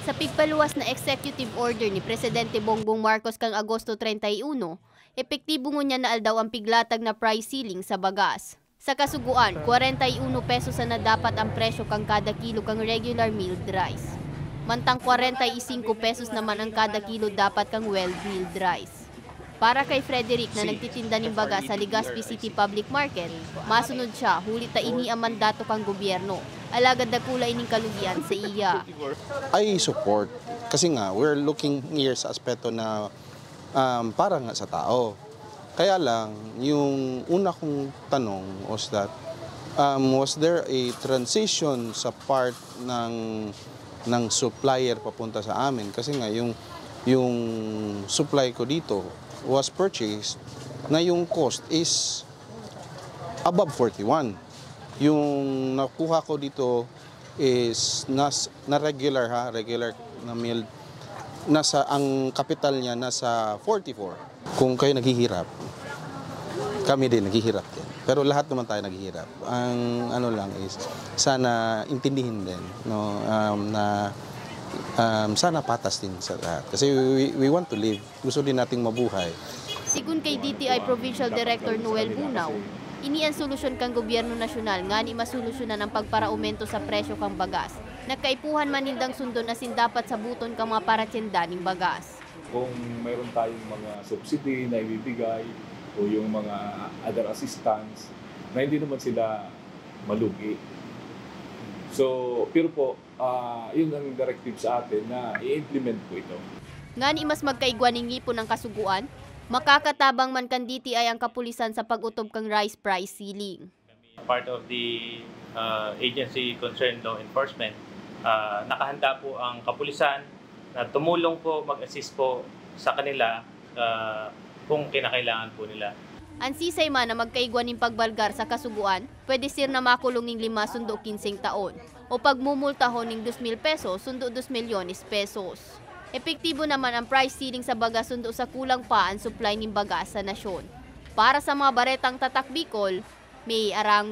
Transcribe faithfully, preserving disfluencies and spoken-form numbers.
Sa pigpaluwas na executive order ni Presidente Bongbong Marcos kan Agosto treinta y uno, epektibo ngunyan na aldaw ang piglatag na price ceiling sa bagas. Sa kasugoan, kwarenta y uno pesos sana dapat ang presyo kan kada kilo kan regular milled rice. Mantang kwarenta y singko pesos naman ang kada kilo dapat kan well milled rice. Para kay Frederick na nagtitinda nin baga sa Legazpi City Public Market, masunod siya huli ta ini ang mandato kan gobyerno, alagad dakula ining kalugian sa iya. I support. Kasi nga, we're looking here sa aspeto na um, para nga sa tao. Kaya lang, yung una kong tanong was that, um, was there a transition sa part ng ng supplier papunta sa amin? Kasi nga, yung yung supply ko dito was purchased na yung cost is above forty-one. Yung nakuha ko dito is nas, na regular ha, regular na milled. Nasa, ang kapital niya nasa forty-four. Kung kayo naghihirap, kami din naghihirap din. Pero lahat naman tayo naghihirap. Ang ano lang is, sana intindihin din, no, um, na um, sana patas din sa lahat. Kasi we, we want to live. Gusto din nating mabuhay. Sigun kay D T I Provincial Director Noel Bunaw, ini an solusyon kan gobyerno nasyonal ngani masolusyonan an pagparaomento sa presyo kan bagas na kaipuhan man nindang sundon asin dapat saboton kan mga paratyenda nin bagas. Kung mayroon tayong mga subsidy na ibibigay o yung mga other assistance na hindi naman sila malugi. So, pero po, ah, yun ang directive sa atin na i-implement po ito. Ngani mas magkaigwa nin ngipon an kasugoan, makakatabang man kan D T I an kapulisan sa pag-otob kan rice price ceiling. Part of the uh, agency concerned law enforcement, uh, nakahanda po ang kapulisan na tumulong po, mag-assist po sa kanila uh, kung kinakailangan po nila. An sisay man na magkaigwa nin pagbalgar sa kasugoan, pwede sir na makulong nin lima sundo kinseng taon o pagmumultahon nin dos mil pesos sundo dos milyones pesos. Epektibo naman ang price ceiling sa bagas sundo sa kulang pa an supply nin bagas sa nasyon. Para sa mga baretang Tatak Bicol, May Arango.